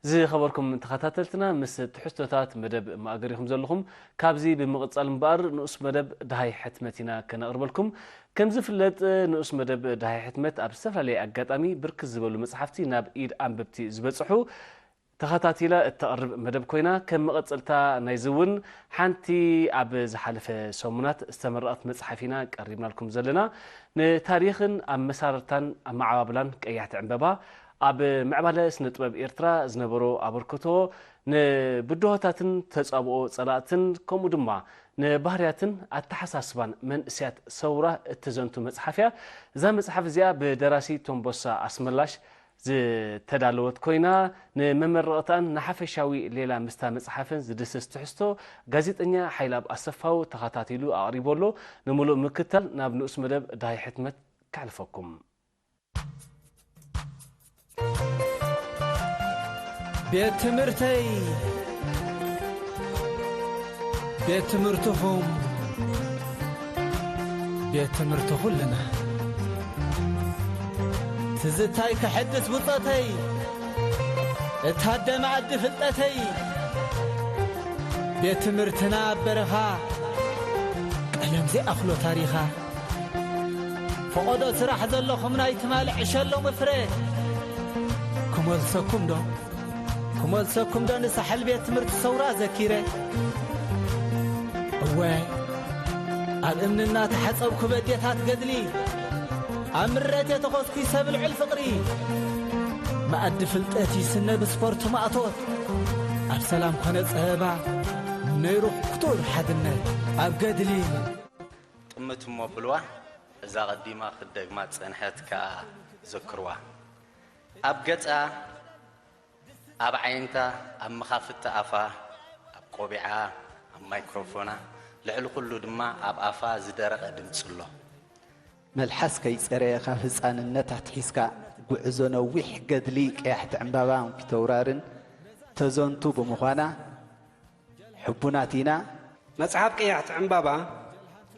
ዝኸበርኩም ተኸታተልትና፣ ምስ ትሕዝቶታት መደብ ማእገር ኢኹም ዘለኹም። ካብዚ ብምቕጻል እምበኣር፣ ንኡስ መደብ ደሃይ ሕትመት ኢና ከነቕርበልኩም። ከም ዝፍለጥ፣ ንኡስ መደብ ደሃይ ሕትመት ኣብ ዝተፈላለየ ኣጋጣሚ ብርክት ዝበሉ መጽሓፍቲ ናብ ኢድ ኣንበብቲ ዝበጽሑ ተኸታቲላ እተቕርብ መደብ ኮይና፣ ከም መቐጸልታ ናይዚ እውን ሓንቲ ኣብ ዝሓለፈ ሰሙናት ዝተመረቐት መጽሓፍ ኢና ቀሪብናልኩም ዘለና። ንታሪኽን ኣመሳርታን ኣመዓባብላን ቀያሕቲ ዕምበባ፣ ኣብ ምዕባለ ስነ ጥበብ ኤርትራ ዝነበሮ ኣበርክቶ፣ ንብድሆታትን ተጻብኦ ጸላእትን፣ ከምኡ ድማ ንባህርያትን ኣተሓሳስባን መንእስያት ሰውራ እተዘንቱ መጽሓፍ እያ። እዛ መጽሓፍ እዚኣ ብደራሲ ቶምቦሳ ኣስመላሽ ዝተዳለወት ኮይና፣ ንመመረቕታን ንሓፈሻዊ ሌላ ምስታ መጽሓፍን ዝድስስ ትሕዝቶ ጋዜጠኛ ሓይላብ ኣሰፋው ተኸታቲሉ ኣቕሪቡ ኣሎ። ንምሉእ ምክታል ናብ ንኡስ መደብ ደሃይ ሕትመት ከሕልፈኩም። ቤት ትምህርተይ፣ ቤት ትምህርትኹም፣ ቤት ትምህርቲ ኩልና። ትዝታይ ከሐድስ ብጾተይ፣ እታደ መኣዲ ፍልጠተይ። ቤት ትምህርትና ኣብ በረኻ፣ ቀለም ዘይኣኽሎ ታሪኻ። ፈቐዶ ስራሕ ዘለኹም ናይ ትማሊ ዕሸሎም ፍረ። ክመልሰኩም ዶ? ክመልሰኩም ዶ ንሳሕል ቤት ትምህርቲ ሰውራ ዘኪረ? እወ፣ ኣብ እምኒ እናተሓጸብኩ በዴታት ገድሊ፣ ኣብ ምረት የተኾስኩ ይሰብ ልዑል ፍቕሪ። መኣዲ ፍልጠት ይስነ ብስፖርት ማእቶት፣ ኣብ ሰላም ኮነ ጸበባ፣ ነይሩ ክቱር ሓድነት ኣብ ገድሊ። ጥምት እሞ ብልዋ፣ እዛ ቀዲማ ክትደግማ ጸንሐት ከኣ ዘክርዋ። ኣብ ገጻ፣ ኣብ ዓይንታ፣ ኣብ መኻፍቲ ኣፋ፣ ኣብ ቆቢዓ፣ ኣብ ማይክሮፎና፣ ልዕሊ ኩሉ ድማ ኣብ ኣፋ ዝደረቐ ድምጺ ኣሎ። መልሓስ ከይጸረየ ካብ ህጻንነት ኣትሒዝካ ጉዕዞ ነዊሕ ገድሊ ቀያሕቲ ዕምባባን ፊተውራርን ተዘንቱ ብምዃና ሕቡናት ኢና። መጽሓፍ ቀያሕቲ ዕምባባ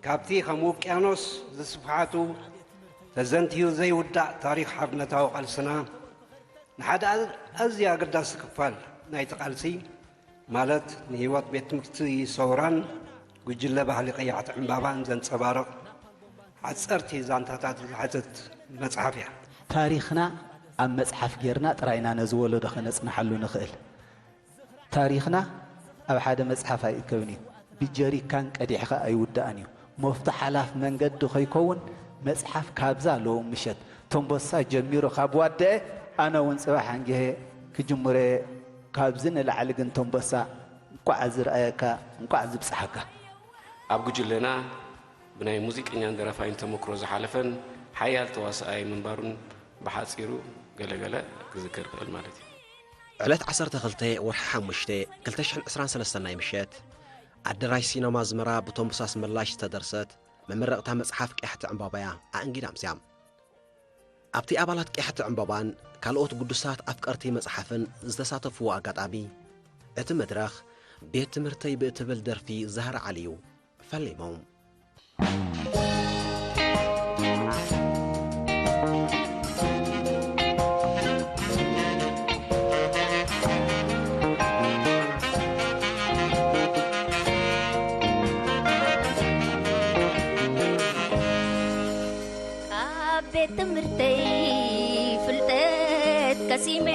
ካብቲ ከም ውቅያኖስ ዝስፍሓቱ ተዘንትዩ ዘይውዳእ ታሪኽ ሓርነታዊ ቃልስና ንሓደ ኣዝዩ ኣገዳሲ ክፋል ናይቲ ቃልሲ ማለት ንህይወት ቤት ትምህርቲ ሰውራን ጉጅለ ባህሊ ቀያሕቲ ዕምባባን ዘንጸባርቕ ሓጸርቲ ዛንታታት ዝሓዘት መጽሓፍ እያ። ታሪኽና ኣብ መጽሓፍ ጌርና ጥራይ ኢና ነዚ ወለዶ ከነጽንሓሉ ንኽእል። ታሪኽና ኣብ ሓደ መጽሓፍ ኣይእከብን እዩ። ብጀሪካን ቀዲሕኻ ኣይውዳእን እዩ። መፍቶ ሓላፍ መንገዲ ከይከውን መጽሓፍ ካብዛ ኣለዉ ምሸት ተንበሳ ጀሚሩ ካብ ዋደአ ኣነ እውን ጽባሕ ኣንጊሀ ክጅምሮ እየ። ካብዚ ንላዕሊ ግን ተንበሳ እንቋዕ ዝረኣየካ እንቋዕ ዝብጽሓካ። ኣብ ጉጅለና ብናይ ሙዚቀኛን ደራፋይን ተመክሮ ዝሓለፈን ሓያል ተዋስኣይ ምንባሩን ብሓጺሩ ገለገለ ክዝከር ይኽእል ማለት እዩ። ዕለት ዓሰርተ ክልተ ወርሒ ሓሙሽተ ክልተ ሽሕን ዕስራን ሰለስተን ናይ ምሸት ኣደራሽ ሲነማ ኣዝመራ ብቶም ብሳስ ምላሽ ዝተደርሰት መመረቕታ መጽሓፍ ቅያሕቲ ዕምባባያ ኣእንጊዳ ኣምስያ። ኣብቲ ኣባላት ቅያሕቲ ዕምባባን ካልኦት ግዱሳት ኣፍቀርቲ መጽሓፍን ዝተሳተፍዎ ኣጋጣሚ፣ እቲ መድረኽ ቤት ትምህርተይ ብእትብል ደርፊ ዛህራ ዓሊ እዩ ፈሊሞም። ቤት ትምህርተይ ፍልጠት ቀሲመ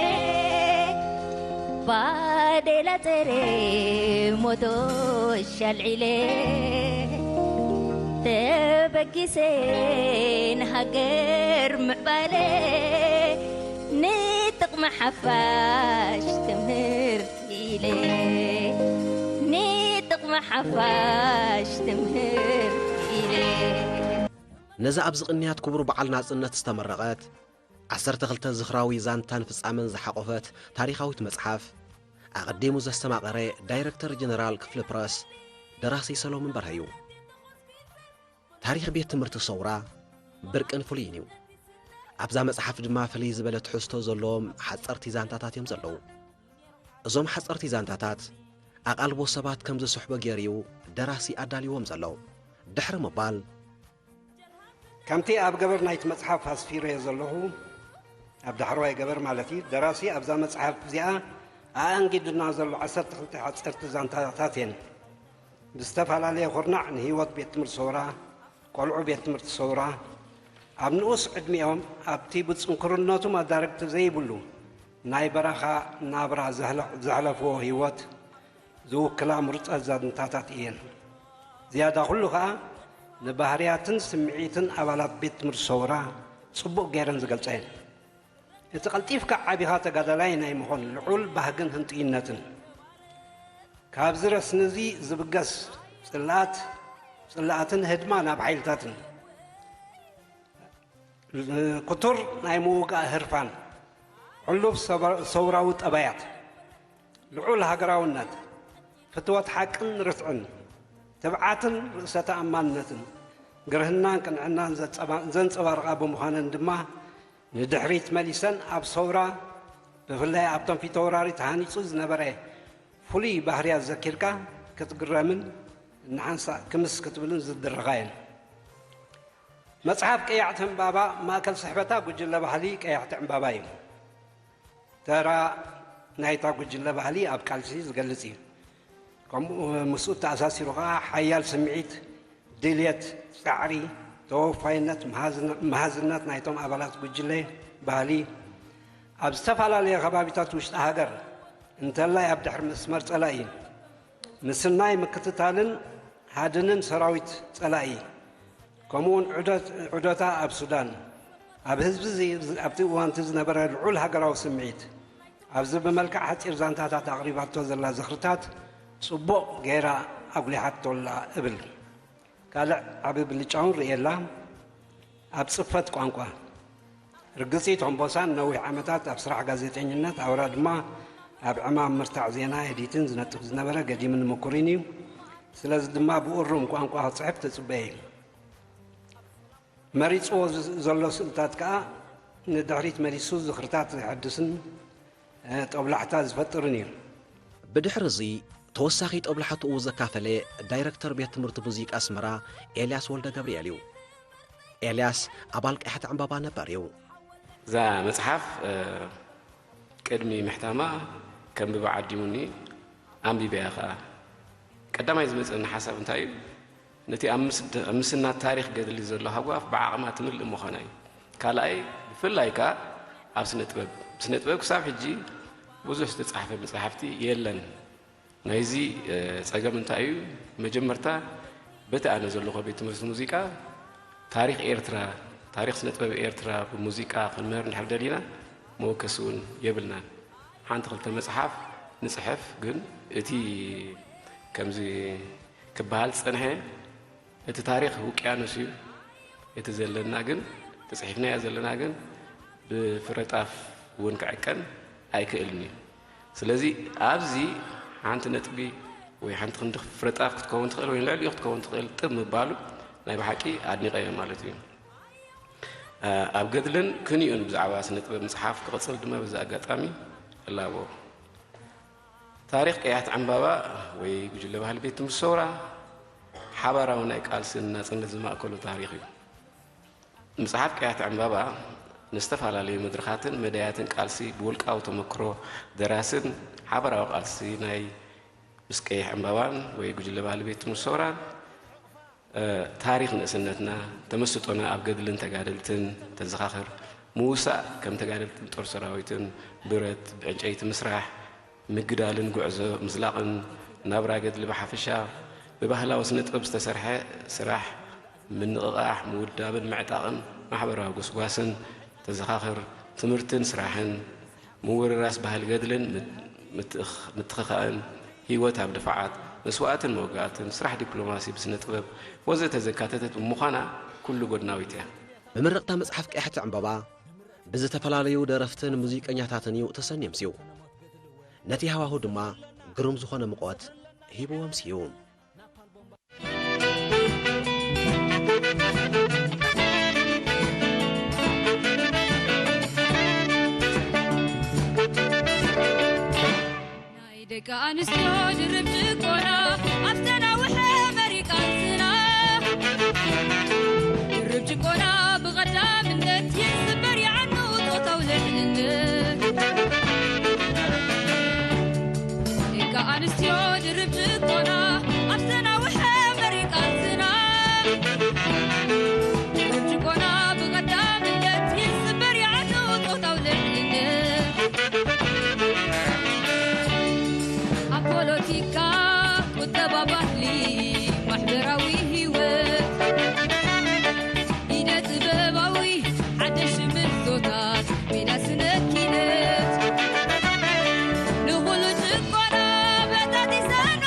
ባዴላ ጸረ ሞቶሽ ኣልዒለ ተበጊሰ ንሃገር ምዕባለ ንጥቕሚ ሓፋሽ ትምህርቲ ኢለ ንጥቕሚ ሓፋሽ ትምህርቲ ኢለ ነዛ ኣብዚ ቅንያት ክቡር በዓል ናጽነት ዝተመረቐት ዓሰርተ ክልተ ዝኽራዊ ዛንታን ፍጻመን ዝሓቖፈት ታሪኻዊት መጽሓፍ ኣቐዲሙ ዘስተማቐረ ዳይረክተር ጀነራል ክፍሊ ፕረስ ደራሲ ሰሎሞን በርሀ እዩ። ታሪኽ ቤት ትምህርቲ ሰውራ ብርቅን ፍሉይን እዩ። ኣብዛ መጽሓፍ ድማ ፍልይ ዝበለ ትሕዝቶ ዘለዎም ሓጸርቲ ዛንታታት እዮም ዘለዉ። እዞም ሓጸርቲ ዛንታታት ኣቓልቦ ሰባት ከም ዝስሕቦ ገይሩ እዩ ደራሲ ኣዳልይዎም ዘሎ። ድሕሪ ምባል፣ ከምቲ ኣብ ገበር ናይቲ መጽሓፍ ኣስፊረዮ ዘለኹ፣ ኣብ ዳሕረዋይ ገበር ማለት እዩ፣ ደራሲ ኣብዛ መጽሓፍ እዚኣ ኣኣንጊዱና ዘሎ ዓሰርተ ክልተ ሓፀርቲ ዛንታታት እየን። ብዝተፈላለየ ኩርናዕ ንህይወት ቤት ትምህርቲ ሰውራ፣ ቆልዑ ቤት ትምህርቲ ሰውራ፣ ኣብ ንኡስ ዕድሚኦም ኣብቲ ብጽንኩርነቱ መዳርግቲ ዘይብሉ ናይ በረኻ ናብራ ዘሕለ-፣ ዘሕለፍዎ ህይወት ዝውክላ ምሩጻት ዛንታታት እየን። ዝያዳ ኩሉ ከኣ ንባህርያትን ስምዒትን ኣባላት ቤት ትምህርቲ ሰውራ ጽቡቕ ገይረን ዝገልጻ እየን። እቲ ቀልጢፍካ ዓቢኻ ተጋዳላይ ናይ ምኾን ልዑል ባህግን ህንጥይነትን፣ ካብዚ ረስኒ እዚ ዝብገስ ጽልኣት፣ ጽልኣትን ህድማ ናብ ሓይልታትን፣ ክቱር ናይ ምውጋእ ህርፋን፣ ሕሉፍ ሰባ-፣ ሰውራዊ ጠባያት፣ ልዑል ሃገራውነት፣ ፍትወት ሓቅን ርትዕን፣ ትብዓትን ርእሰ ተኣማንነትን፣ ግርህናን ቅንዕናን ዘጸባ-፣ ዘንጸባርቓ ብምዃነን ድማ፣ ንድሕሪት መሊሰን ኣብ ሰውራ፣ ብፍላይ ኣብቶም ፊተውራሪ ተሃኒጹ ዝነበረ ፍሉይ ባህርያት ዘኪርካ ክትግረምን ንሓንሳእ ክምስ ክትብልን ዝድረኻ እየን። መጽሓፍ ቀያሕቲ ዕምባባ ማእከል ስሕበታ ጉጅለ ባህሊ ቀያሕቲ ዕምባባ እዩ። ተራ ናይታ ጉጅለ ባህሊ ኣብ ቃልሲ ዝገልጽ እዩ። ከምኡ ምስኡ ተኣሳሲሩ ኸኣ ሓያል ስምዒት፣ ድልየት፣ ጻዕሪ፣ ተወፋይነት፣ መሃዝነ-፣ መሃዝነት ናይቶም ኣባላት ጉጅለ ባህሊ ኣብ ዝተፈላለየ ከባቢታት ውሽጢ ሃገር እንተላይ ኣብ ድሕሪ መስመር ጸላኢ ምስናይ ምክትታልን ሃድንን ሰራዊት ጸላኢ፣ ከምኡውን ዑደት-፣ ዑደታ ኣብ ሱዳን፣ ኣብ ህዝቢ እዚ፣ ኣብቲ እዋን እቲ ዝነበረ ልዑል ሃገራዊ ስምዒት፣ ኣብዚ ብመልክዕ ሓጺር ዛንታታት ኣቕሪባቶ ዘላ ዝኽርታት ጽቡቕ ገይራ ኣጉሊሓቶላ እብል። ካልእ ዓቢ ብልጫ እውን ርእየላ፣ ኣብ ጽፈት ቋንቋ። ርግጽ እዩ፣ ቶምቦሳን ነዊሕ ዓመታት ኣብ ስራሕ ጋዜጠኝነት፣ ኣውራ ድማ ኣብ ዕማም ምርታዕ ዜና፣ ኤዲትን ዝነጥፍ ዝነበረ ገዲምን ምኩርን እዩ። ስለዚ ድማ ብእሩም ቋንቋ ክጽሕፍ ትጽበየ እዩ። መሪጽዎ ዝ-፣ ዘሎ ስእልታት ከኣ ንድሕሪት መሊሱ ዝኽርታት ዘሐድስን፣ እ፣ ጦብላሕታ ዝፈጥርን እዩ። ብድሕሪ እዚ ተወሳኺ ጦብላሕትኡ ዘካፈለ ዳይረክተር ቤት ትምህርቲ ሙዚቃ ኣስመራ ኤልያስ ወልደ ገብርኤል እዩ። ኤልያስ ኣባል ቀያሕቲ ዕምባባ ነበር እዩ። እዛ መጽሓፍ፣ እ፣ ቅድሚ ምሕታማ ከንብባ ዓዲሙኒ፣ ኣንቢበያ ኸኣ። ቀዳማይ ዝመጸኒ ሓሳብ እንታይ እዩ? ነቲ ኣብ ምስ-፣ ኣብ ምስናድ ታሪኽ ገድሊ ዘሎ ሃጓፍ ብዓቕማ ትምልእ ምዃና እዩ። ካልኣይ፣ ብፍላይ ከኣ ኣብ ስነ ጥበብ። ስነ ጥበብ ክሳብ ሕጂ ብዙሕ ዝተጻሕፈ መጻሕፍቲ የለን። ናይዚ፣ እ፣ ጸገም እንታይ እዩ? መጀመርታ፣ በቲ ኣነ ዘለኹ ቤት ትምህርቲ ሙዚቃ፣ ታሪኽ ኤርትራ፣ ታሪኽ ስነ ጥበብ ኤርትራ ብሙዚቃ ክንምህር እንድሕር ደሊና፣ መወከሲ እውን የብልናን። ሓንቲ ክልተ መጽሓፍ ንጽሕፍ፣ ግን እቲ ከምዚ ክበሃል ዝጸንሐ፣ እቲ ታሪኽ ውቅያኖስ እዩ። እቲ ዘለና ግን፣ ተጽሒፍናዮ ዘለና ግን፣ ብፍረጣፍ እውን ክዕቀን ኣይክእልን እዩ። ስለዚ ኣብዚ ሓንቲ ነጥቢ ወይ ሓንቲ ክንዲ ፍረጣፍ ክትከውን ትኽእል ወይ ንልዕሊኡ ክትከውን ትኽእል ጥብ ምባሉ ናይ ብሓቂ ኣድኒቐዮ ማለት እዩ። እ፣ ኣብ ገድልን ክንዩን ብዛዕባ ስነ ጥበብ ምጽሓፍ ክቕጽል ድማ በዚ ኣጋጣሚ እላቦ። ታሪኽ ቀያሕቲ ዕምባባ ወይ ጉጅለ ባህሊ ቤት ትምህርቲ ሰውራ ሓባራዊ ናይ ቃልስን ናጽነት ዝማእከሉ ታሪኽ እዩ። መጽሓፍ ቀያሕቲ ዕምባባ ንዝተፈላለዩ መድረኻትን መዳያትን ቃልሲ ብውልቃዊ ተመክሮ ደራስን ሓባራዊ ቃልሲ ናይ ምስ ቀይሕ ዕምባባን ወይ ጉጅለ ባህሊ ቤት ትምህርቲ ሰውራን፣ እ፣ ታሪኽ ንእስነትና፣ ተመስጦና ኣብ ገድልን ተጋደልትን ተዘኻኽር፣ ምውሳእ ከም ተጋደልትን ጦር ሰራዊትን፣ ብረት፣ ብዕንጨይቲ ምስራሕ፣ ምግዳልን ጉዕዞ ምዝላቕን፣ ናብራ ገድሊ ብሓፈሻ፣ ብባህላዊ ስነ ጥበብ ዝተሰርሐ ስራሕ፣ ምንቕቓሕ፣ ምውዳብን ምዕጣቕን፣ ማሕበራዊ ጎስጓስን ተዘኻኽር፣ ትምህርትን ስራሕን፣ ምውርራስ ባህሊ ገድልን ምት-፣ ምትእኽ-፣ ምትኽኻእን፣ ህይወት ኣብ ድፋዓት፣ መስዋእትን መውጋእትን፣ ስራሕ ዲፕሎማሲ ብስነ ጥበብ ወዘተ ዘካተተት ብምዃና ኩሉ ጎድናዊት እያ። ምምርቕታ መጽሓፍ ቀያሕቲ ዕምባባ ብዝተፈላለዩ ደረፍትን ሙዚቀኛታትን እዩ ተሰንየምስዩ። ነቲ ሃዋሁ ድማ ግሩም ዝኾነ ምቖት ሂብዎም ስዩ። ናይ ደቂ ኣንስትዮ ድርብ ጭቆና ኣብ ዝተናውሐ መሪ ቃልስና፣ ድርብ ጭቆና ብቐዳምነት ይስበር ይዓኑ ጾታዊ ልዕልነት። ኣንስትዮ ድርብ ጭቆና ኣብ ዝተናውሐ መሪር ቃልስና፣ ድርብ ጭቆና ብቐዳምነት ይስበር ይዓኑ ጾታዊ ልዕልነት። ኣብ ፖለቲካ፣ ቁጠባ፣ ባህሊ፣ ማሕበራዊ ህይወት፣ ኢደ ጥበባዊ ሓደሽ ምህዞታት፣ ሜዳ ስነ ኪነት፣ ንኹሉ ጭቆና በጣጢሰኖ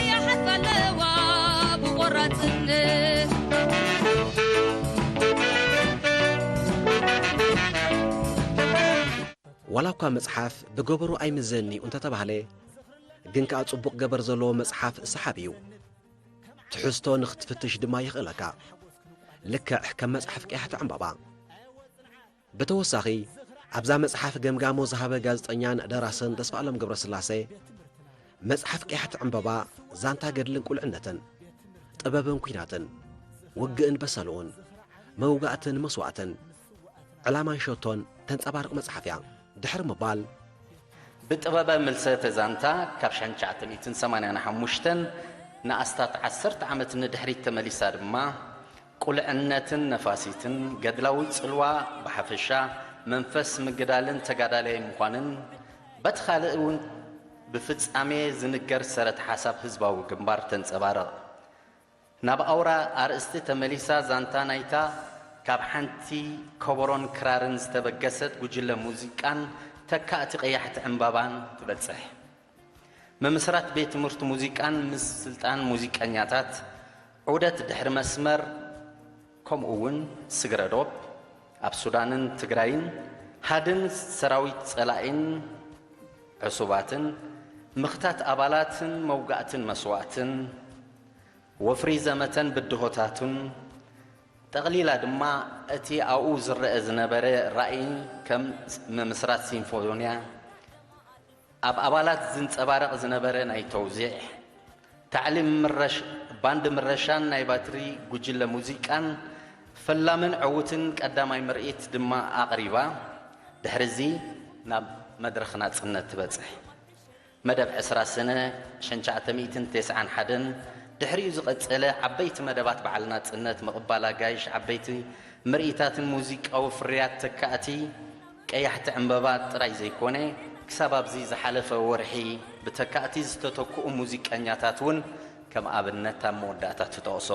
ይሓልፋ ኣለዋ ብቆራጽነት። ዋላ እኳ መጽሓፍ ብገበሩ ኣይምዘን'ዩ እንተተባህለ፣ ግን ከኣ ጽቡቕ ገበር ዘለዎ መጽሓፍ ሰሓቢ እዩ። ትሕዝቶ ንኽትፍትሽ ድማ የኽእለካ። ልክዕ ከም መጽሓፍ ቀያሕቲ ዕምባባ። ብተወሳኺ፣ ኣብዛ መጽሓፍ ገምጋሞ ዝሃበ ጋዜጠኛን ደራስን ተስፋኣለም ገብረስላሴ፣ መጽሓፍ ቀያሕቲ ዕምባባ ዛንታ ገድልን ቁልዕነትን፣ ጥበብን ኲናትን፣ ውግእን በሰልኡን፣ መውጋእትን መስዋእትን፣ ዕላማን ሸቶን ተንጸባርቕ መጽሓፍ እያ። ድሕሪ ምባል፣ ብጥበበ ምልሰተ ዛንታ ካብ ሽሕን ትሽዓተ ሚእትን ሰማንያን ሓሙሽተን ንኣስታት ዓሰርተ ዓመት ንድሕሪት ተመሊሳ ድማ፣ ቁልዕነትን ነፋሲትን፣ ገድላዊ ጽልዋ ብሓፈሻ፣ መንፈስ ምግዳልን ተጋዳላይ ምዃንን፣ በቲ ካልእ እውን ብፍጻሜ ዝንገር ሰረት ሓሳብ ህዝባዊ ግንባር ተንጸባርቕ። ናብ ኣውራ ኣርእስቲ ተመሊሳ ዛንታ ናይታ ካብ ሓንቲ ከበሮን ክራርን ዝተበገሰት ጉጅለ ሙዚቃን ተካእቲ ቀያሕቲ ዕምባባን ትበጽሕ። ምምስራት ቤት ትምህርቲ ሙዚቃን ምስልጣን ሙዚቀኛታት፣ ዑደት ድሕሪ መስመር፣ ከምኡ እውን ስግረ ዶብ ኣብ ሱዳንን ትግራይን፣ ሃድን ሰራዊት ጸላኢን ዕሱባትን፣ ምኽታት ኣባላትን መውጋእትን መስዋእትን፣ ወፍሪ ዘመተን ብድሆታቱን፣ ጠቕሊላ ድማ እቲ ኣብኡ ዝረአ ዝነበረ ራእይ ከም ምምስራት ሲምፎንያ፣ ኣብ ኣባላት ዝንጸባረቕ ዝነበረ ናይ ተውዚዕ፣ ታዕሊም ምረሽ-፣ ባንድ ምረሻን ናይ ባትሪ ጉጅለ ሙዚቃን፣ ፈላምን ዕዉትን ቀዳማይ ምርኢት ድማ ኣቕሪባ፣ ድሕሪዚ ናብ መድረኽ ናጽነት ትበጽሕ። መደብ ዕስራ ሰነ ሽሕን ትሽዓተ ሚእትን ተስዓን ሓደን ድሕሪኡ ዝቐጸለ ዓበይቲ መደባት በዓል ናጽነት፣ ምቕባል ኣጋይሽ፣ ዓበይቲ ምርኢታትን ሙዚቃዊ ፍርያት ተካእቲ ቀያሕቲ ዕምበባ ጥራይ ዘይኮነ፣ ክሳብ ኣብዚ ዝሓለፈ ወርሒ ብተካእቲ ዝተተክኡ ሙዚቀኛታት እውን ከም ኣብነት ኣብ መወዳእታ ትጠቕሶ።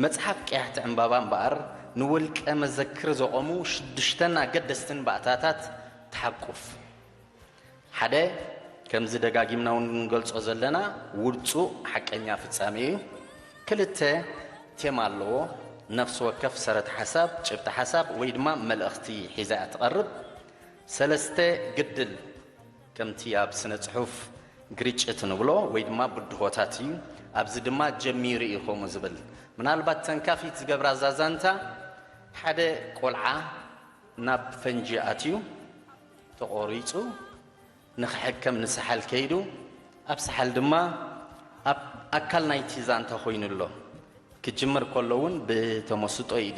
መጽሓፍ ቀያሕቲ ዕምባባ እምበኣር፣ ንውልቀ መዘክር ዘቖሙ ሽዱሽተን ኣገደስትን ባእታታት ትሓቁፍ። ሓደ፣ ከምዚ ደጋጊምና እውን እንገልጾ ዘለና፣ ውጹእ ሓቀኛ ፍጻሜ እዩ። ክልተ፣ ቴማ ኣለዎ። ነፍሲ ወከፍ ሰረት ሓሳብ፣ ጭብጢ ሓሳብ ወይ ድማ መልእኽቲ ሒዛ እያ ትቐርብ። ሰለስተ፣ ግድል፣ ከምቲ ኣብ ስነ ጽሑፍ ግርጭት ንብሎ ወይ ድማ ብድሆታት እዩ። ኣብዚ ድማ ጀሚሩ እዩ ከምኡ ዝብል። ምናልባት ተንካፊት ዝገብራ እዛ ዛንታ፣ ሓደ ቆልዓ ናብ ፈንጂ ኣትዩ፣ ተቖሪጹ፣ ንኽሕከም ንሳሕል ከይዱ፣ ኣብ ሳሕል ድማ ኣብ ኣካል ናይቲ ዛንታ ኮይኑ ኣሎ። ክጅምር ከሎ እውን ብተመስጦ እዩ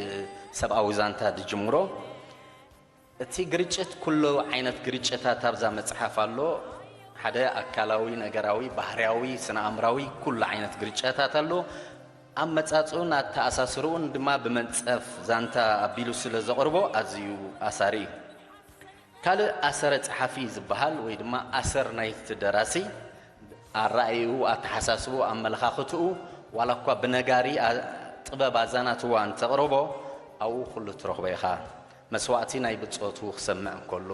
ሰብኣዊ ዛንታ ዝጅምሮ። እቲ ግርጭት፣ ኩሉ ዓይነት ግርጭታት ኣብዛ መጽሓፍ ኣሎ። ሓደ ኣካላዊ፣ ነገራዊ፣ ባህርያዊ፣ ስነ-ኣእምራዊ፣ ኩሉ ዓይነት ግርጭታት ኣሎ። ኣመጻጽኡን ኣተኣሳስርኡን ድማ ብመንጸፍ ዛንታ ኣቢሉ ስለ ዘቕርቦ ኣዝዩ ኣሳሪ እዩ። ካልእ ኣሰረ ጸሓፊ ዝበሃል ወይ ድማ ኣሰር ናይቲ ደራሲ፣ ኣረኣእይኡ፣ ኣተሓሳስብኡ፣ ኣመለኻኽትኡ፣ ዋላ እኳ ብነጋሪ ኣ-፣ ጥበብ ኣዛናትዋ እንተቕርቦ፣ ኣብኡ ኩሉ ትረኽቦ ኢኻ። መስዋእቲ ናይ ብጾቱ ክሰምዕ እንከሎ፣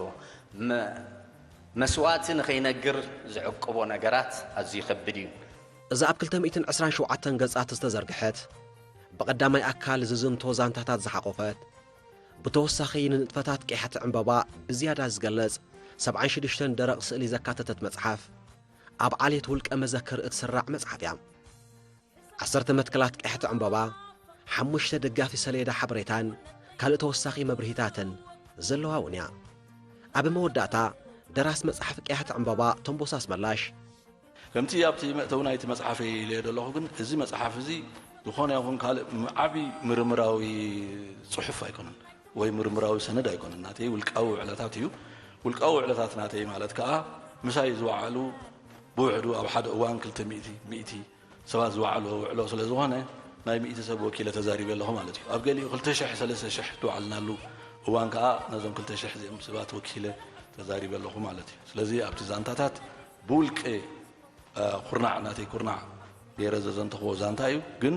መ-፣ መስዋእቲ ንኸይነግር ዝዕቅቦ ነገራት ኣዝዩ ከቢድ እዩ። እዛ ኣብ ክልተ ሚእትን ዕስራን ሸውዓተን ገጻት ዝተዘርግሐት፣ ብቐዳማይ ኣካል ዝዝንቶ ዛንታታት ዝሓቖፈት፣ ብተወሳኺ ንንጥፈታት ቀያሕቲ ዕምባባ ብዝያዳ ዝገልጽ ሰብዓን ሽዱሽተን ደረቕ ስእሊ ዘካተተት መጽሓፍ፣ ኣብ ዓሌት ውልቀ መዘክር እትስራዕ መጽሓፍ እያ። ዓሰርተ መትከላት ቀያሕቲ ዕምባባ፣ ሓሙሽተ ደጋፊ ሰሌዳ ሓበሬታን ካልእ ተወሳኺ መብርሂታትን ዘለዋ እውን እያ። ኣብ መወዳእታ፣ ደራሲ መጽሓፍ ቀያሕቲ ዕምባባ ቶምቦስ ኣስመላሽ፣ ከምቲ ኣብቲ መእተዊ ናይቲ መጽሓፈይ ኢለዮ ዘለኹ፣ ግን እዚ መጽሓፍ እዚ ዝኾነ ይኹን ካልእ ም-፣ ዓቢ ምርምራዊ ጽሑፍ ኣይኮነን ወይ ምርምራዊ ሰነድ ኣይኮነን። ናተይ ውልቃዊ ውዕለታት እዩ። ውልቃዊ ውዕለታት ናተይ ማለት ከኣ ምሳይ ዝወዓሉ ብውሕዱ ኣብ ሓደ እዋን ክልተ ሚእቲ ሚእቲ ሰባት ዝወዓልዎ ውዕሎ ስለ ዝኾነ፣ ናይ ሚእቲ ሰብ ወኪለ ተዛሪበ ኣለኹ ማለት እዩ። ኣብ ገሊኡ ክልተ ሽሕ ሰለስተ ሽሕ ዝወዓልናሉ እዋን ከኣ፣ ነዞም ክልተ ሽሕ እዚኦም ሰባት ወኪለ ተዛሪበ ኣለኹ ማለት እዩ። ስለዚ ኣብቲ ዛንታታት ብውልቂ ኩርናዕ፣ ናተይ ኩርናዕ ገይረ ዘዘንተኽዎ ዛንታ እዩ። ግን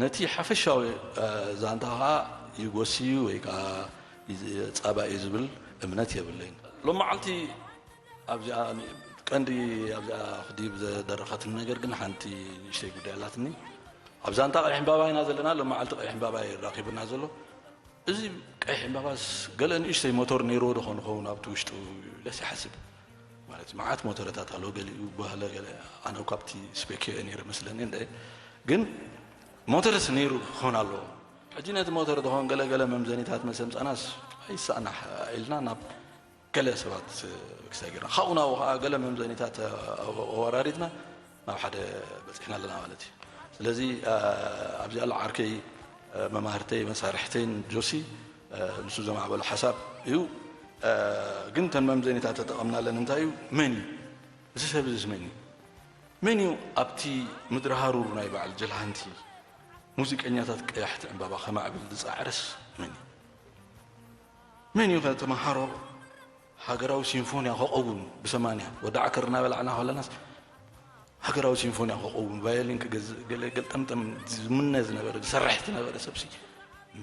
ነቲ ሓፈሻዊ ዛንታ ኸዓ ይጎሲ ወይ ከዓ ፃባ እዩ ዝብል እምነት የብለይን። ሎም መዓልቲ ኣብዚኣ ቀንዲ ኣብዚኣ ክዲብ ዘደረኸትኒ ነገር ግን ሓንቲ ንእሽተይ ጉዳይ ኣላትኒ። ኣብ ዛንታ ቀይሕ ዕምባባ ኢና ዘለና። ሎም መዓልቲ ቀይሕ ዕምባባ እዩ ራኺቡና ዘሎ። እዚ ቀይሕ ዕምባባስ ገለ ንእሽተይ ሞተር ነይርዎ ዶ ኾን ኸውን ኣብቲ ውሽጡ ኢለስ ይሓስብ። ማለት መዓት ሞተረታት ኣሎ፣ ገሊኡ ባህለ ገለ፣ ኣነ ካብቲ ስፔክ እየ ነይረ መስለኒ እንደ። ግን ሞተርስ ነይሩ ክኾን ኣለዎ። ሕጂ ነቲ ሞተር ዝኾን ገለ ገለ መምዘኒታት መሰምፃናስ ኣይሳእናሕ ኢልና ናብ ገለ ሰባት ክሳይ ገይርና። ካብኡ ናብኡ ከዓ ገለ መምዘኒታት ኣወራሪድና ናብ ሓደ በፂሕና ኣለና ማለት እዩ። ስለዚ ኣብዚ ኣሎ ዓርከይ፣ መማህርተይ፣ መሳርሕተይን ጆሲ፣ ንሱ ዘማዕበሎ ሓሳብ እዩ። ግን ተን መምዘኒታት ተጠቐምናለን እንታይ እዩ? መን እዩ እዚ ሰብ? እዚስ መን እዩ? መን እዩ ኣብቲ ምድሪ ሃሩር ናይ በዓል ጀልሃንቲ ሙዚቀኛታት ቀያሕቲ ዕምባባ ከማዕብል ዝፃዕረስ መን እዩ? መን እዩ ተምሃሮ ሃገራዊ ሲምፎንያ ከቐውም ብሰማንያ ወዲ ዓከር እናበላዕና ከለናስ ሃገራዊ ሲምፎንያ ከቐውም ቫዮሊን ክገዝእ ገለ ገልጠምጠም ዝምነ ዝነበረ ዝሰርሕ ዝነበረ ሰብሲ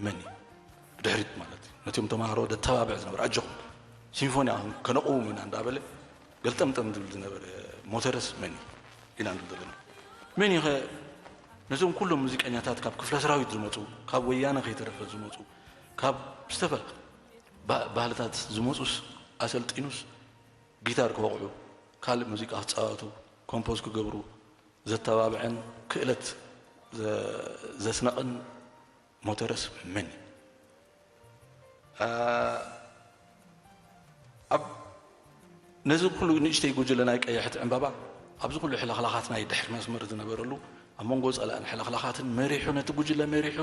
መን እዩ? ብድሕሪት ማለት እዩ ነቲኦም ተምሃሮ ደተባብዕ ዝነበረ ኣጆኹም ሲምፎንያ ከነቐውም ኢና እንዳበለ ገልጠምጠም ዝብል ዝነበረ ሞተረስ መን እዩ? ኢና ንብል ዘለና። መን እዩ ኸ ነዞም ኩሎም ሙዚቀኛታት ካብ ክፍለ ሰራዊት ዝመፁ፣ ካብ ወያነ ከይተረፈ ዝመፁ፣ ካብ ዝተፈላ ባህልታት ዝመፁስ ኣሰልጢኑስ ጊታር ክወቕዑ፣ ካልእ ሙዚቃ ክፃወቱ፣ ኮምፖዝ ክገብሩ ዘተባብዐን ክእለት ዘስነቐን ሞተረስ መን እዩ? ኣብ ነዚ ኩሉ ንእሽተይ ጉጅለ ናይ ቀያሕቲ ዕምባባ ኣብዚ ኩሉ ሕልኽላኻት ናይ ድሕሪ መስመር ዝነበረሉ ኣብ መንጎ ጸላእን ሕልኽላኻትን መሪሑ ነቲ ጉጅለ መሪሑ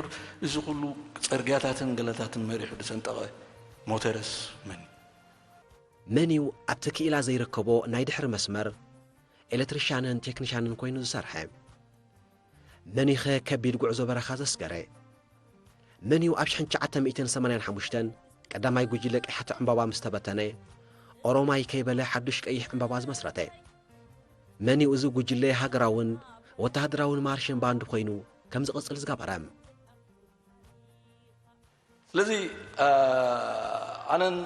እዚ ኩሉ ጸርግያታትን ገለታትን መሪሑ ዝሰንጠቐ ሞተረስ መን እዩ? መን እዩ ኣብቲ ክኢላ ዘይርከቦ ናይ ድሕሪ መስመር ኤለትሪሻንን ቴክኒሻንን ኮይኑ ዝሰርሐ? መን እዩ ኸ ከቢድ ጉዕዞ በረኻ ዘስገረ? መን እዩ ኣብ ሽሕን ትሽዓተ ሚእትን ሰማንያን ሓሙሽተን ቀዳማይ ጉጅለ ቀያሕቲ ዕምባባ ምስ ተበተነ ኦሮማይ ከይበለ ሓዱሽ ቀይሕ ዕምባባ ዝመስረተ? መን እዩ እዚ ጉጅለ ሃገራውን ወተሃደራውን ማርሽን ባንድ ኮይኑ ከም ዝቕጽል ዝገበረ? ስለዚ ኣነን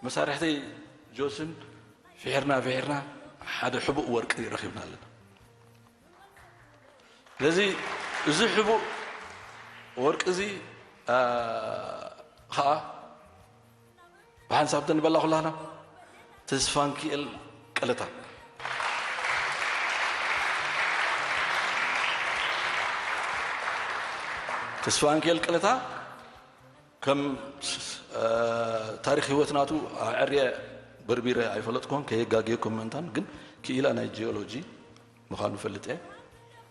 መሳርሕተይ ጆስን ፍሒርና ፍሒርና ሓደ ሕቡእ ወርቂ ረኺብና ኣለና። ስለዚ እዚ ሕቡእ ወርቂ እዚ ከዓ ብሓንሳብ ተንበላ ኩላና ተስፋንኪኤል ቀለታ ተስፋንኪኤል ቀለታ ከም ታሪክ ህይወት ናቱ ኣዕርየ በርቢረ ኣይፈለጥኩን ከየጋግየኩም ምእንታን ግን ክኢላ ናይ ጂኦሎጂ ምዃኑ ፈልጥ እየ።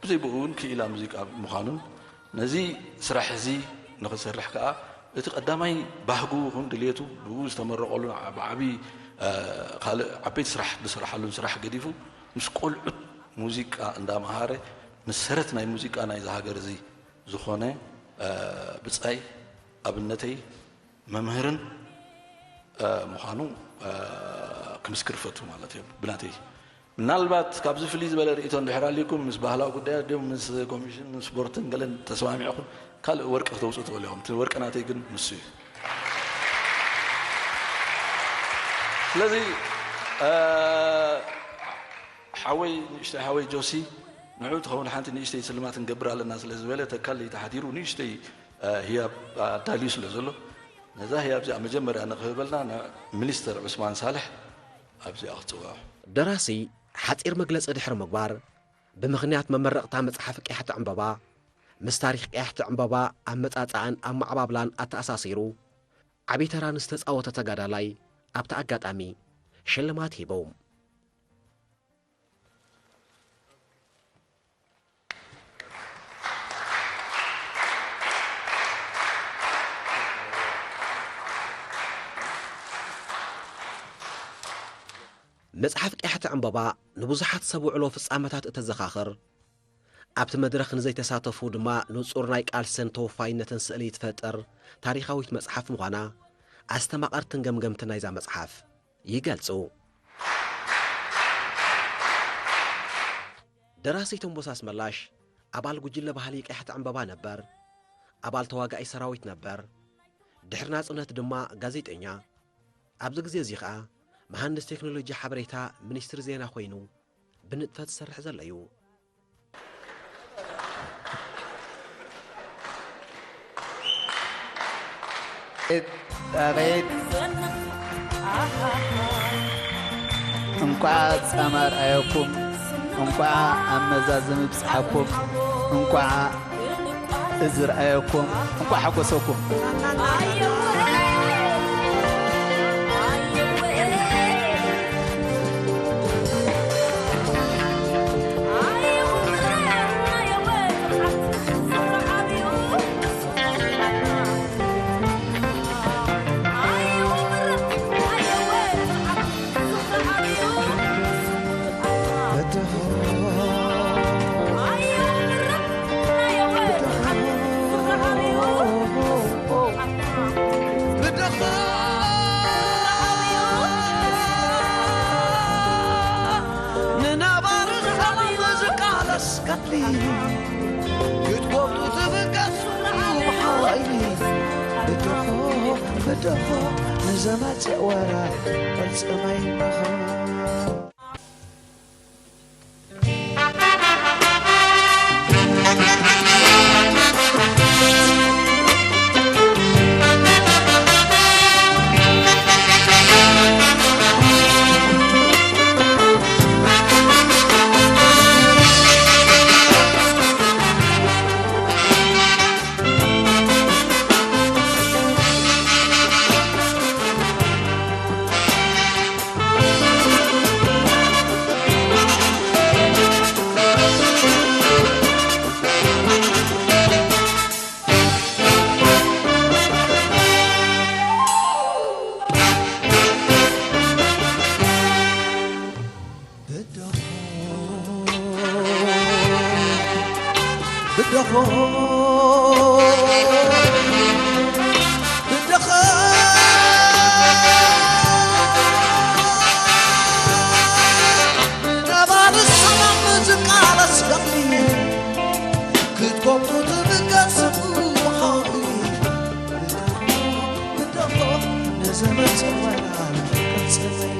ብዘይ ብኡ እውን ክኢላ ሙዚቃ ምዃኑን ነዚ ስራሕ እዚ ንኽሰርሕ ከኣ እቲ ቀዳማይ ባህጉ ይኹን ድልየቱ ብኡ ዝተመረቐሉ ብዓብዪ ካልእ ዓበይቲ ስራሕ ዝሰርሓሉን ስራሕ ገዲፉ ምስ ቆልዑት ሙዚቃ እንዳመሃረ መሰረት ናይ ሙዚቃ ናይዚ ሃገር እዚ ዝኾነ ብጻይ ኣብነተይ መምህርን ምዃኑ ክምስክር ፈቱ ማለት እዩ ብናተይ ምናልባት ካብዚ ፍልይ ዝበለ ርእቶ እንድሕር ኣልኩም ምስ ባህላዊ ጉዳያት ድም ምስ ኮሚሽን ስፖርትን ገለን ተሰማሚዕኹም ካልእ ወርቂ ክተውፅኡ ትኽእሉ ኢኹም እቲ ወርቂ ናተይ ግን ንሱ እዩ ስለዚ ሓወይ ንእሽተይ ሓወይ ጆሲ ንዑ ትኸውን ሓንቲ ንእሽተይ ስልማት ንገብር ኣለና ስለ ዝበለ ተካል ተሓዲሩ ንእሽተይ ህያብ ኣዳልዩ ስለ ዘሎ ነዛ ህያብ እዚኣ መጀመርያ ንክህበልና ሚኒስተር ዑስማን ሳልሕ ኣብዚኣ ክፅውዖ። ደራሲ ሓፂር መግለፂ ድሕሪ ምግባር ብምኽንያት መመረቕታ መፅሓፍ ቅያሕቲ ዕምበባ ምስ ታሪኽ ቅያሕቲ ዕምበባ ኣመፃፅኣን ኣመዓባብላን ኣተኣሳሲሩ ዓብዪ ተራ ንዝተፃወተ ተጋዳላይ ኣብቲ ኣጋጣሚ ሽልማት ሂቡ። መጽሓፍ ቀያሕቲ ዕምበባ ንብዙሓት ሰብ ውዕሎ ፍጻመታት እተዘኻኽር፣ ኣብቲ መድረኽ ንዘይተሳተፉ ድማ ንጹር ናይ ቃልሰን ተወፋይነተን ስእሊ እትፈጥር ታሪኻዊት መጽሓፍ ምዃና ኣስተማቐርትን ገምገምትን ናይዛ መጽሓፍ ይገልጹ። ደራሲ ተንቦሳ ኣስመላሽ ኣባል ጉጅለ ባህሊ ቀያሕቲ ዕምበባ ነበር። ኣባል ተዋጋኢ ሰራዊት ነበር። ድሕሪ ናጽነት ድማ ጋዜጠኛ። ኣብዚ ግዜ እዚ ኸኣ መሃንድስ ቴክኖሎጂ ሓበሬታ ሚኒስትሪ ዜና ኮይኑ ብንጥፈት ዝሰርሕ ዘሎ እዩ። ኣቤት፣ ኣቤት። እንኳዕ ጻማ ኣርኣየኩም፣ እንኳዕ ኣብ መዛዘሚ ብጽሓኩም፣ እንኳዕ እዚ ረኣየኩም፣ እንኳዕ ሓጎሰኩም። ንነባሪ ሰላም ዝቃለስ ቀትሊ ክትጎብጡ ትብገሱ ብሓይሊ ብድኾ ብድኾ ንዘመጽእ ወራር ቅልጽመይ ምዃን። ብደኾ ብደኾ ብደኾ ነባሪ ሰላም ዝቃለስ ደቕሊ ክትጎብጡ ትብገስ ብሓይሊ ብደኾ ብደኾ ንዘመጽእ ወራር ቅልጽመይ